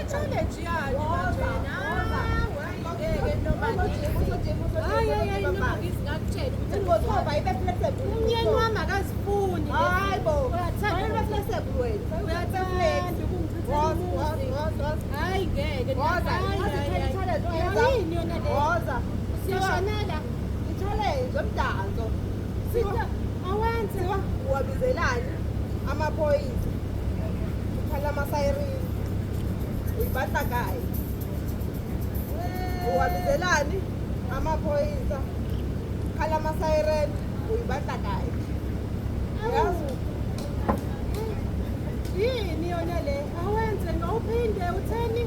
I-challenge yani kanjena? Hayi ngeke noma hayi hayi hayi noma ngizingakutshela ukuthi Ingothoba ibe flexible. umyeni wami akazifuni. Hayi bo. Uyathanda Ibe flexible wena. Uyathanda ukungichithela Woza, umuzi. woza, woza. Hayi ngeke. Woza, Hayi, woza, hayi, hayi. i-challenge oyenza. Yini yona le? Woza. Siyashonela. I-challenge yomdanso. Sitha awenze. Kuthiwa uwabizelani amaphoyisa, ukhala ama-siren, uyibatla kayi. Uwabizelani amaphoyisa, ukhala ama-siren, uyibatla kayi. Awu. Yini yona le? Awenze ngawuphinde utheni?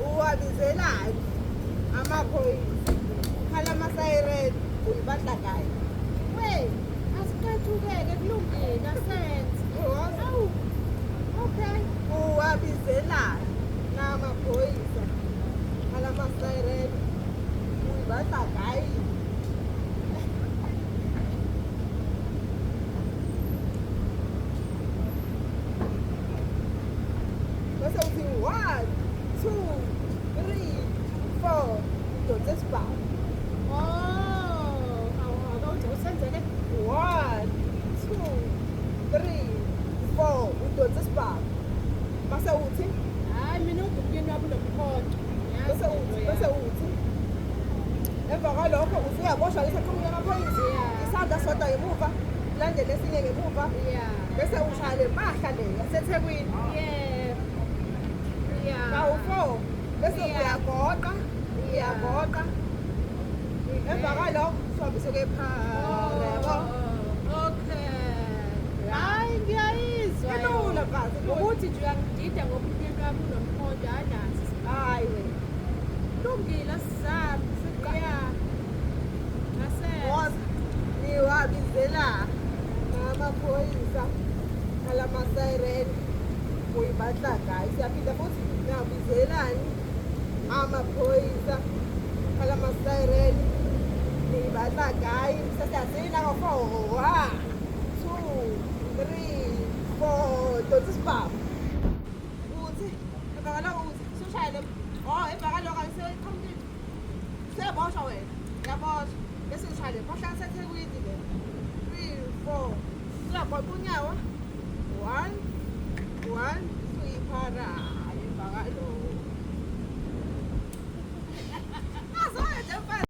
Uwabizelani amaphoyisa, ukhala ama-siren, uyibatla kayi. We, asiqethukeke kulungile asenze. Woza. Awu. Okay. Uwabizelani namaphoyisa, ukhala ama-siren, uyibatla kayi. Bese uthi 1 2 3 4 udonse isibhamu. Oh, awu akawuthi usenzele. 1 2 3 4 udonse isibhamu. Mase uthi Hayi mina umyeni wami unomkhonto. bese uthi bese uthi emva kwalokho usuyaboshwa ngisaqhamuka amaphoyisa. Yeah. Isandla sodwa ngemuva, kulandele esinye ngemuva. Yeah. Bese ushaya le mpahla le yaseThekwini. Yeah. Yeah. Kawu-4 bese Yeah. uyagoqa, uyagoqa. Emva kwalokho usuhambise kuyephara yabo. Oh, okay. Hayi ngiyayizwa. Ilula mfazi, ilula. Ukuthi nje uyangidida ngoba umyeni wami unomkhonto anazi. Hayi wena. Lungile sizame. Yeah. Asenze. Woza. Niwabizela amaphoyisa alama-siren uyibatla kayi. Siyaphinda futhi niwabizelani amaphoyisa alama-siren niyibatla kayi. Sesiyasina ngo-four. 1 2 3 4 donsa isibhamu. Uthi emva kwalokho uthi usushayele. Oh, emva kwalokho ayiseqhamukile. Usuyaboshwa wena. Uyaboshwa. Bese ushaya le mpahla yaseThekwini le. 3 4 usuyagoqa unyawo. 1 1 usuyiphara emva kwalokho.